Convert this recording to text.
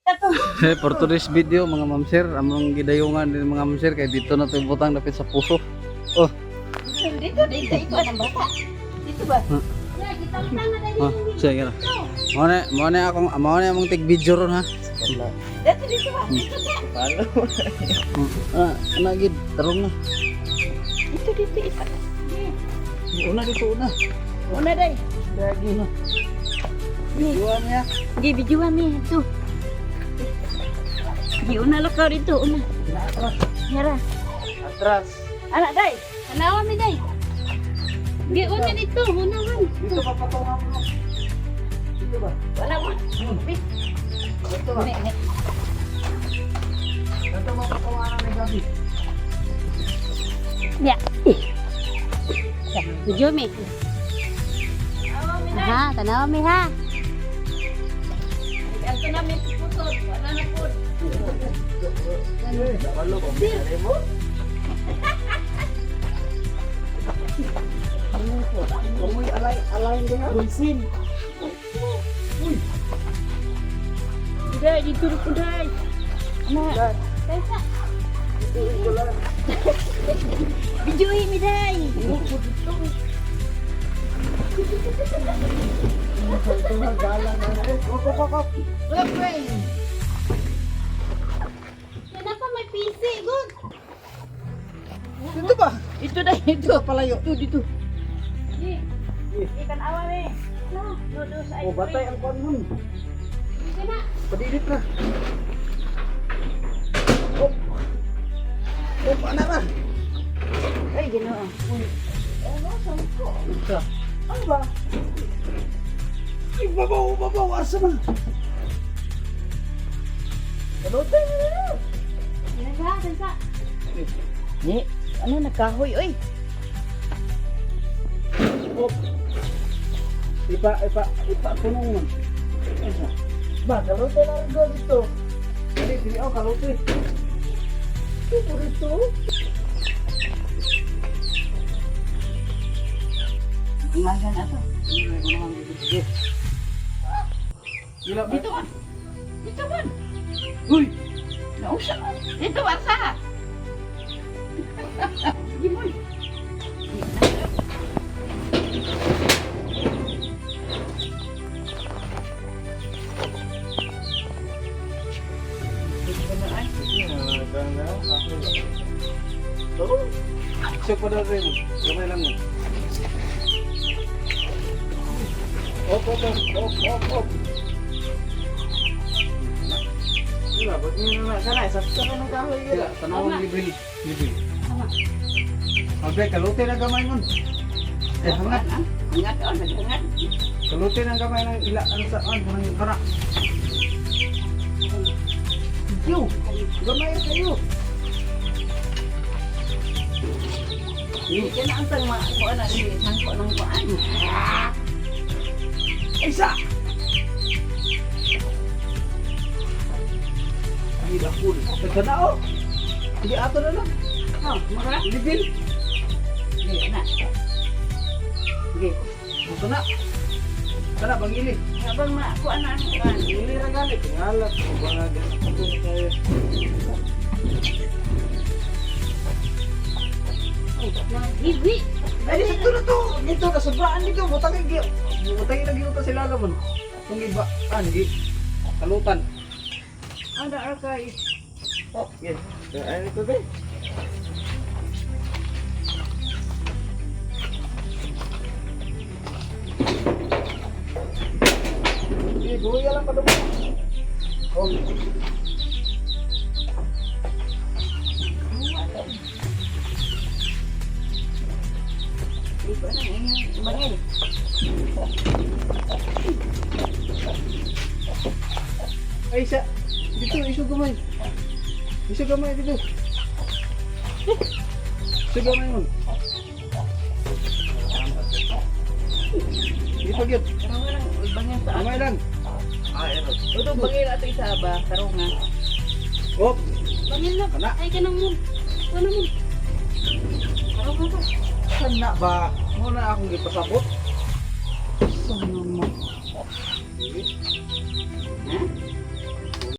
Eh, for today's video mga ma'am sir, among gidayungan din mga ma'am sir kay dito na to ibutang dapit sa puso. Oh, Dito, dito, ikaw ang bata. Dito ba? oh, sige na. Mo na akong mo na among tig video ron ha. Dito, dito ba? Dito sa. Ah, ana gid, tarong na. Dito, dito, isa. Una dito una. Una day. Lagi na. Videoan niya. Gi, bijuan ni ito. Gi, una lang ka dito, una. Atras. Yara. Atras. Anak day. Tanawa mi day. Gi una dito, una man. Dito pa patungan mo. Dito ba? Wala mo. Dito ba? Ne, ne. Dito ba patungan ni Gabi? Ya. Video mi. Aha, tanawa mi ha. Ato na mi pusod. Wala na po. Walo ko. Mo? Kamoy alay alay din ha. Bunsin. Uy. Day, dito na po day. Anak. Kaysa. Bijuin mi day. Yan pa may PC, good. Dito ba? Ito day, ito. Palayo. Dito, dito. Gi. Ikan awa mi. Do, do sa Oh, batay ang kuan mo. Dito na. Padilit na. Oh. Oh, ana na. Ay, ginoo. Ito. Ano ba? Ay, babaw, babaw, asa na? Kalutay na na. Kaysa, kaysa. Ni, ano nagkahoy oy? Oh. Ipa, ipa, ipa, punong man. Asa? Ba, kalutay na rin ko dito. Dili, dili, oh, kalutay. Ito dito. Umaga na to. Gila, Dito man. Dito man. Uy! Nausa. Dito barsa. Sige mo. Siya pa daw rin. Gamay lang mo. Op, op, op, op, op, op. Diba, ba't nyo naman sana? Sakto ka ng kahoy Sila, tanawang libre. Libre. Okay, kaluti na gamay mo. Eh, hangat. Hangat on, naghangat. Kaluti na gamay ng ila, ano sa, ano, ng kana. Yo, gamay kayo. Hindi ka na ang tang mga kuan na ni sangko ng kuan. Isa! Ay, dakul. Nagkana, oh. Sige, ato na lang. Oh, mura. Libil. Sige na. Sige. Ito na. Kana, bangili. Habang ma kuan na ang kuan. Bangili na galit. Tingalap ko ba nga ganito na tayo? Giwi. Ay, dito na to. Dito na, sobraan dito. Butangin, gi. Butangin lagi ito sila naman. Kung iba, ah, gi. Kalutan. Ada arkay. Oh, yes. Ano ito ba? Sige, guya lang pa doon. Oh. Di ko na ang bangil. Ay, isa. Dito, iso gamay. Iso gamay dito. Iso gamay mo. Hindi pa gyud. Karong lang bangil sa Gamay lang. Ah, ito. Ito bangil ato isa ba karong nga. Oh, Bangil na. Kana. Ay kanang mo. Ano mo? Karong nga ba? Saan na ba? Muna akong gipasabot. Saan na mo? Ha?